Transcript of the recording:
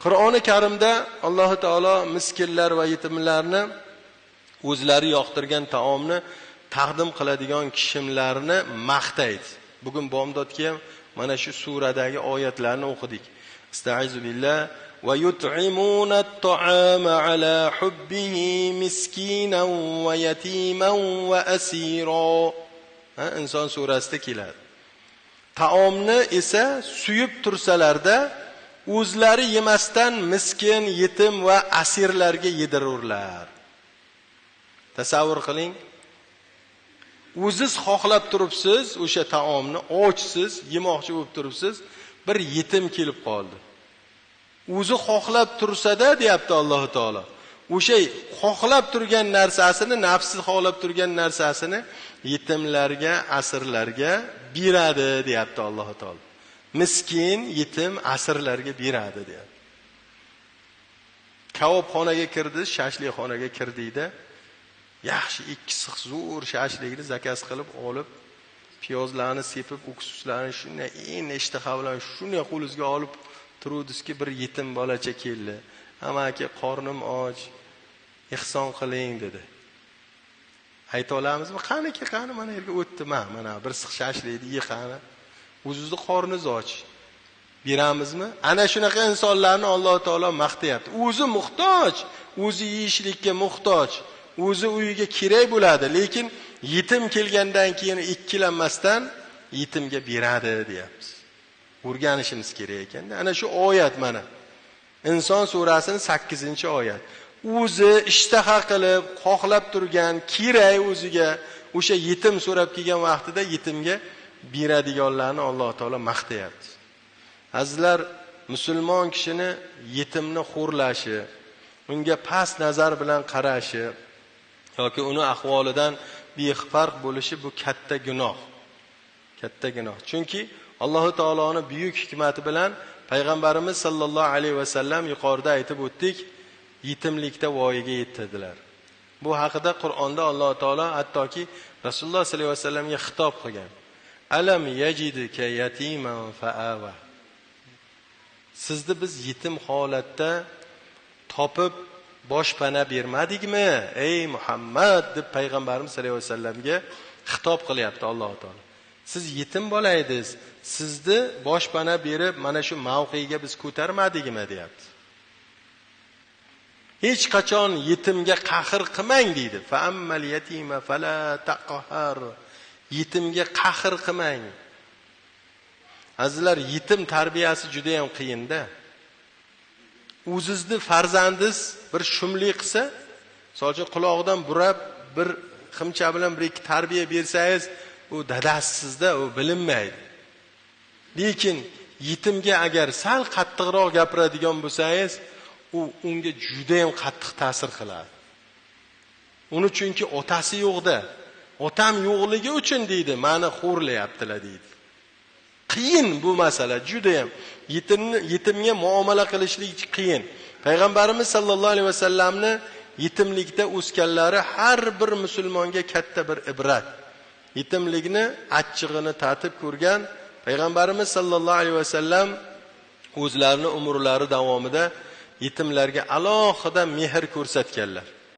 Qur'oni Karimda Alloh taolo miskinlar va yetimlarni o'zlari yoqtirgan taomni taqdim qiladigan kishilarni maqtaydi. Bugun bomdodga ham mana shu suradagi oyatlarni o'qidik. Estaizu billah va yut'imuna at-ta'ama ala hubbihi miskinan va yatiman va asira. Ha, Inson surasida keladi. Taomni esa suyib tursalarda o'zlari yemasdan miskin, yetim va asirlarga yedirurlar. Tasavvur qiling. O'ziz xohlab turibsiz o'sha taomni, ochsiz, yemoqchi bo'lib turibsiz, bir yetim kelib qoldi. O'zi xohlab tursa-da, deyapti Alloh taolo. O'sha xohlab turgan narsasini, nafsi xohlab turgan narsasini yetimlarga, asirlarga beradi, deyapti Alloh taolo. Miskin, yetim, asirlarga beradi, deyapti. Kavobxonaga kirdi, shashlikxonaga kirdikda, yaxshi ikki six zo'r shashlikni zakaz qilib olib, piyozlarni sepib, uksuslarni shunday endi ishtaha bilan shunday qo'lingizga olib turuvdizki, bir yetim bolacha keldi. Amaki, qornim och, ihson qiling dedi. Ayta olamizmi? Qaniki, qani mana yerga o'tdi, mana bir six shashlikni ye qani. O'zingizni qorningiz och. Beramizmi? Ana shunaqa insonlarni Alloh taolo maqtayapti. O'zi muhtoj, o'zi yeyishlikka muhtoj, o'zi uyiga kerak bo'ladi, lekin yetim kelgandan keyin ikkilanmasdan yetimga beradi deyapmiz. O'rganishimiz kerak ekanda. Ana shu oyat mana. Inson surasining 8-oyat. O'zi ishtaha qilib, xohlab turgan, kerak o'ziga, o'sha yetim so'rab kelgan vaqtida yetimga beradiganlarni Alloh taolo maqtayapti. Azizlar, musulmon kishini yetimni xo'rlashi, unga past nazar bilan qarashi yoki uni ahvolidan befarq bo'lishi bu katta gunoh. Katta gunoh. Chunki Alloh taoloning buyuk hikmati bilan payg'ambarimiz sallallohu alayhi vasallam yuqorida aytib o'tdik, yetimlikda voyaga yetdilar. Bu haqida Qur'onda Alloh taolo hattoki Rasululloh sallallohu alayhi vasallamga xitob qilgan. Alam yajidka yatiman fa'awa. Sizni biz yetim holatda topib boshpana bermadikmi, ey Muhammad deb payg'ambarimiz sallallohu alayhi vasallamga xitob qilyapti Alloh taolo. Siz yetim bola edingiz, sizni boshpana berib mana shu mavqega biz ko'tarmadikmi deyapti. Hech qachon yetimga qahr qilmang deydi. Fa ammal yatima fala taqhar. Yetimga qahr qilmang. Azizlar, yetim tarbiyasi juda ham qiyinda. O'zizni farzandingiz bir shumlik qilsa, misol uchun qulog'idan burab bir ximcha bilan bir ikki tarbiya bersangiz, u dadasizda u bilinmaydi. Lekin yetimga agar sal qattiqroq gapiradigan bo'lsangiz, u unga juda ham qattiq ta'sir qiladi. Uni chunki otasi yo'qda. Otam yo'qligi uchun deydi, meni xo'rlayaptilar deydi. Qiyin bu masala, juda ham. Yetimga muomala qilishlik qiyin. Payg'ambarimiz sallallohu alayhi vasallamni yetimlikda o'sganlari har bir musulmonga katta bir ibrat. Yetimlikni achchig'ini tatib ko'rgan payg'ambarimiz sallallohu alayhi vasallam o'zlarini umrlari davomida yetimlarga alohida mehr ko'rsatganlar.